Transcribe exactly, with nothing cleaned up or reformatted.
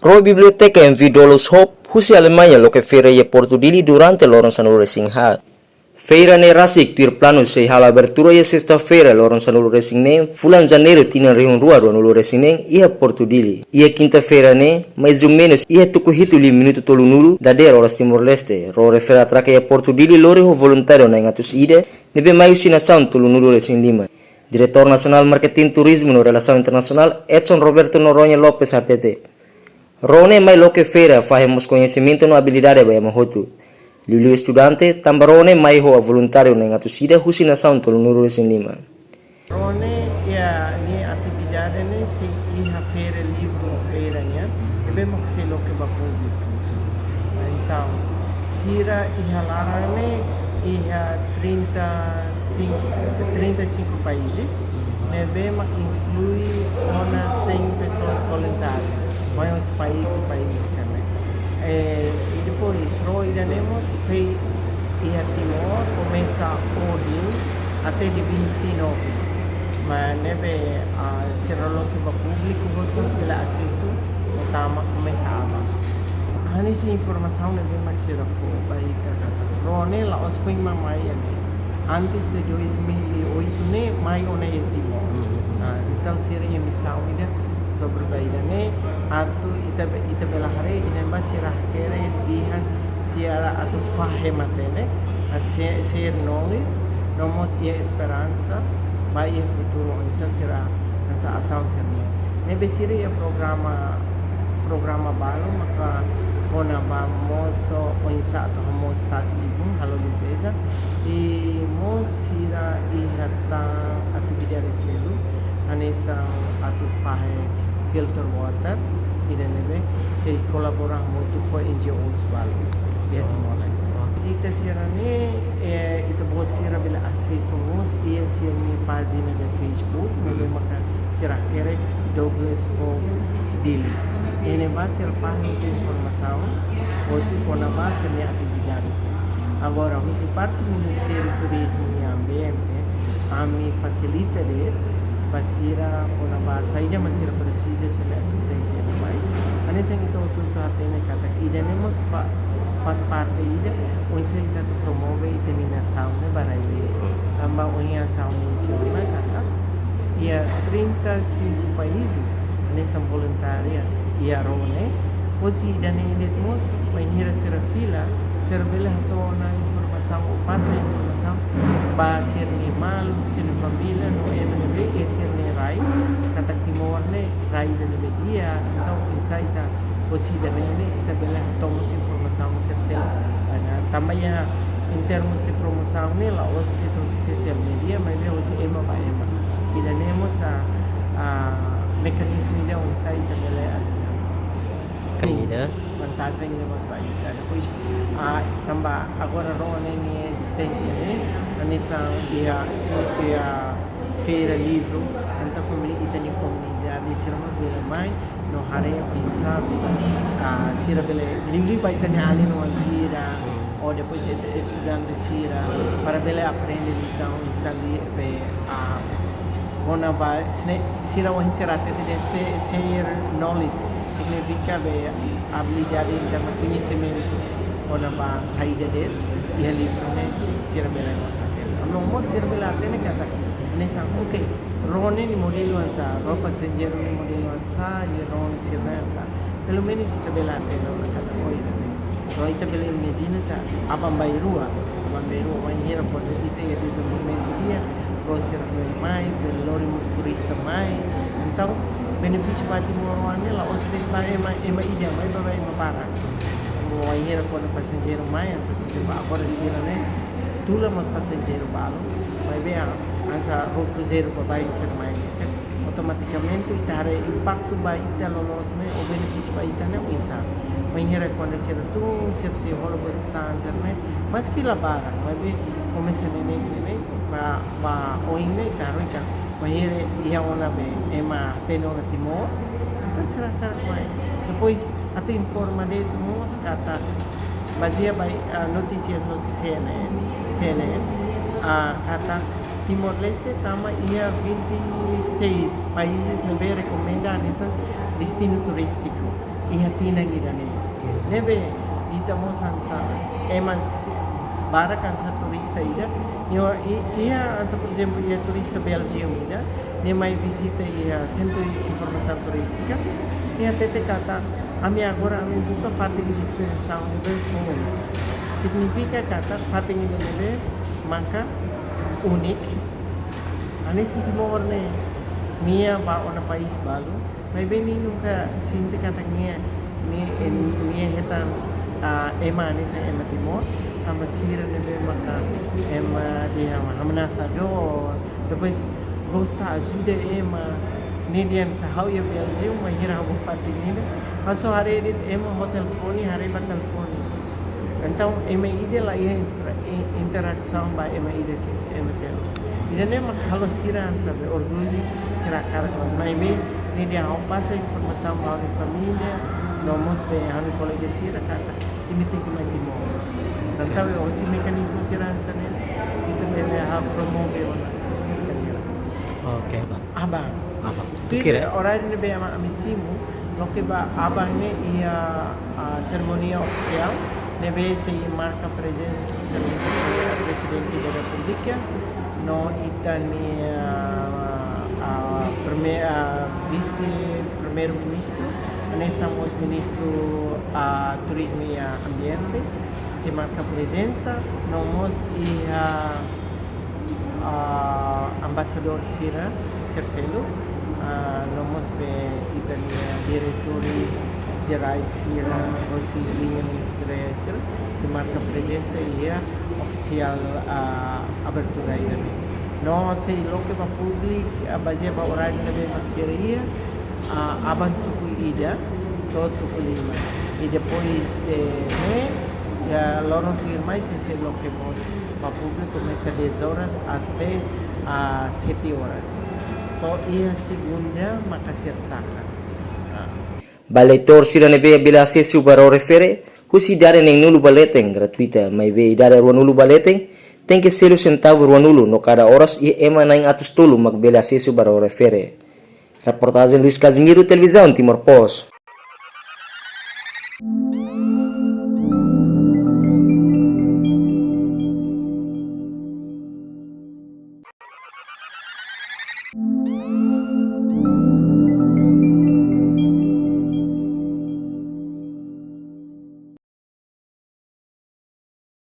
Ró Biblioteka envia dolus hope husi Alemaña loke feira iha Portu Dili durante loron sanulu-resin-haat. Feira ne'e rasik tuir planu sei halo abertura iha sesta-feira, loron sanulu-resin-neen, fulan Janeiru, tinan rihun rua ruanulu-resin-neen, iha Portu Dili. Iha kinta-feira ne'e, mais ou menus, iha tuku hitu liu minutu tolunulu dadeer oras Timor-Leste, ró refere-atraka iha Portu Dili lori ho voluntáriu na'in atus ida, ne'ebé mai husi nasaun tolunulu-resin-lima. Diretór Nasionál Marketing, Turizmu no Relasaun Internasionál, Edson Roberto Noronha Lopes, hatete, ró ne'e mai loke feira, fahe mós koñesimentu no abilidade ba ema hotu, liuliu estudante, tanba ró ne'e mai ho voluntáriu na'in atus ida husi nasaun tolunulu-resin-lima. Ró ne'e, iha nia atividade ne'e sei iha feira livru, feira nian, ne'ebé mak sei loke ba públiku. Entaun, sira iha laran ne'e iha trinta e cinco, trinta e cinco países, ne'ebé mak inklui ona cem pessoas voluntárias, mai husi país, país ne'e. Eh, i depois, ró ida-ne'e mós sei iha Timor, komesa ohin até dia vinte e nove. Mas ne'ebé, ah, sira loke ba públiku hotu bele asesu, no tama komesa aban. Hanesan informasaun ne'ebé mak sira fó ba ita katak ró ne'e la'ós foin mak mai ne'e. Antes de dois mil e oito ne'e mai ona iha Timor. Mhm. Ah, entaun sira-nia misaun ida sobre ba ida-ne'e, atu ita be-, ita bele haree iha ne'ebá sira hakerek dehan sira atu fahe matenek, a se-, share knowledge, no mós iha esperansa ba iha futuru oinsá sira hanesan asaun sira-ne'e. Ne'ebé sira iha programa, programa balu maka kona-ba mosu oinsá atu hamoos tasi ibun, halo limpeza, i mós sira iha tan atividade seluk, hanesan atu fahe filter water, ida ne'ebé sei kolabora hamutuk ho N G Os balu iha Timor-Leste. Vizita sira-ne'e, eh, ita-boot sira bele asesu mós iha sira-nia pájina de Facebook, ne'ebé maka sira hakerek Douglas Hope Dili. Iha ne'ebá sira fahe informasaun hotu kona-ba sira-nia atividades. Agora, husi parte Ministériu Turizmu i Ambiente, ami fasilita de'it ba sira kona-ba saida mak sira presiza, sira-nia asisténsia ida mai. Hanesan ita hotu-hotu hatene katak ida-ne'e mós fa-, faz parte ida oinsá ita atu promove ita-nia nasaun ne'e ba rai-li'ur. Tanba ohin hanesan ha'u mensiona katak iha trinta e cinco países hanesan voluntáriu iha ró ne'e. Hosi ida-ne'e de'it mós, bainhira sira fila, sira bele hato'o ona informasaun, ou pasa informasaun ba sira-nia maluk, sira-nia família, no ema ne'ebé iha sira-nia rai, katak Timor ne'e rai ida ne'ebé di'ak, entaun oinsá ita, hosi ida-ne'e ne'e, ita bele hato'o mós informasaun sira seluk. Tanba iha, em termos de promosaun ne'e, la'ós de'it hosi social media, maibé hosi ema ba ema. Ida-ne'e mós, ah, ah, mekanizmu ida oinsá ita bele ajuda. Kaida. Vantajen ida mós ba ita. Depois, ah, tanba agora ró ne'e nia ezisténsia ne'e, hanesan iha, iha feira livru, entaun komuni-, ita-nia komunidade sira mós bele mai, no haree oinsá, ah, sira bele liuliu ba ita-nia alin-oan sira, ou depois et-, estudante sira, para bele aprende liután oinsá liu be, ah, kona-ba sne-, sira ohin sira hatete dehan se-, share knowledge, signifika be abilidade em termos koñesimentu kona-ba saida de'it iha livru ne'e sira bele mós hatene. No mós sira bele hatene katak hanesan, ok, ró ne'e nia modelu oinsá, ró pasajeiru nia modelu oinsá, i ró sira-ne'e oinsá. Pelumenus ita bele hatene ona katak ohin ne'e. Ró ita bele imajina sá, aban-bainrua, aban-bainrua, wainhira kuandu ita iha dezenvolvimentu di'ak, ró sira bele mai, bele lori mós turista mai. Entaun, benefísiu ba timoroan ne'e la'ós de'it ba ema, ema ida, maibé ba ema barak. Wainhira kuandu pasajeiru mai, hanesan, por ezemplu, agora sira ne'e tula mós pasajeiru balu, maibé, ah, hanesan ró kruzeiru baibain sira mai ne'e, kan? Automatikamente ita haree impaktu ba ita loloos ne'e, ou benefísiu ba ita ne'e oinsá. Wainhira kuandu sira tun, sira sei hola buat sasán sira ne'e, maski la barak, maibé komesa neineik, neineik, ba, ba oin ne'e, ita haree katak wainhira iha ona be ema hatene ona Timor, entaun sira hakarak mai. Depois, atu informa de'it mós katak, bazeia ba, ah, notísias hosi C N N, C N N, ah, katak Timor-Leste tama iha vinte e seis países ne'ebé rekomenda hanesan destinu turístiku. iha tinan ida-ne'e. Ne'ebé ita mós hanesan ema barak hanesan turista ida. Iha, iha hanesan, por ezemplu, iha turista Béljiu ida, nia mai vizita iha Sentru Informasaun Turístika, nia hatete katak, ami agora ami buka fatin destinasaun ne'ebé foun. Signifika katak fatin ida ne'ebé maka úniku. Hanesan Timor ne'e, nia bá ona país balu, maibé nia nunka sente katak nia, nia, nia hetan, ah, ema hanesan ema Timor, tanba sira ne'ebé maka ema dehan hamnasa dook, depois gosta ajuda ema, nia dehan se ha'u iha Béljiu, bainhira ha'u bá fatin ida, ha'u só haree de'it ema ho telefone, haree ba telefone. Entaun, ema ida la iha inter-, i-, interasaun ba ema ida se-, ema seluk. Ida-ne'e mak halo sira hanesan be orgullu, sira hakarak loos. Maibé, nia dehan ha'u pasa informasaun ba ha'u-nia família, no mós be ha'u-nia kolega sira katak, imi tenke mai Timor. Entaun, ohin mekanizmu sira hanesan ne'e, ita bele halo promove ona. Oke, Bang. Aban. Aban. Tuir oráriu ne'ebé ami, ami simu, loke ba aban ne'e iha, ah, serimónia ofisiál, ne'ebé sei marka prezensa Sua Exelénsia Prezidente da Repúblika, no ita-nia, ah, ah, prime-, ah, Vise Primeiru-Ministru, hanesan mós Ministru, ah, Turizmu i Ambiente, sei marka prezensa, no mós iha, ah, embaixadór sira, sira seluk, ah, no mós be ita-nia diretores jerais sira, hosi liña ministeriál sira, sei marka prezensa iha ofisiál, ah, abertura ida-ne'e. No sei loke ba públiku, ah, bazeia ba oráriu ne'ebé mak sira iha, ah, aban tuku ida to'o tuku lima. I depois de ne'e, iha loron tuirmai sei, sei loke mós ba públiku, komesa dez horas até, ah, sete horas. Só iha segunda maka sira taka. Ah. Ba eleitór sira ne'ebé bele asesu ba Rua Refere, husi idade neenulu ba leten gratuita, maibé idade ruanulu ba leten, tenke selu sentavu ruanulu no kada oras iha ema na'in atus tolu mak bele asesu ba Rua Refere. Reportajen Luis Casimiro, Televizaun Timor Post.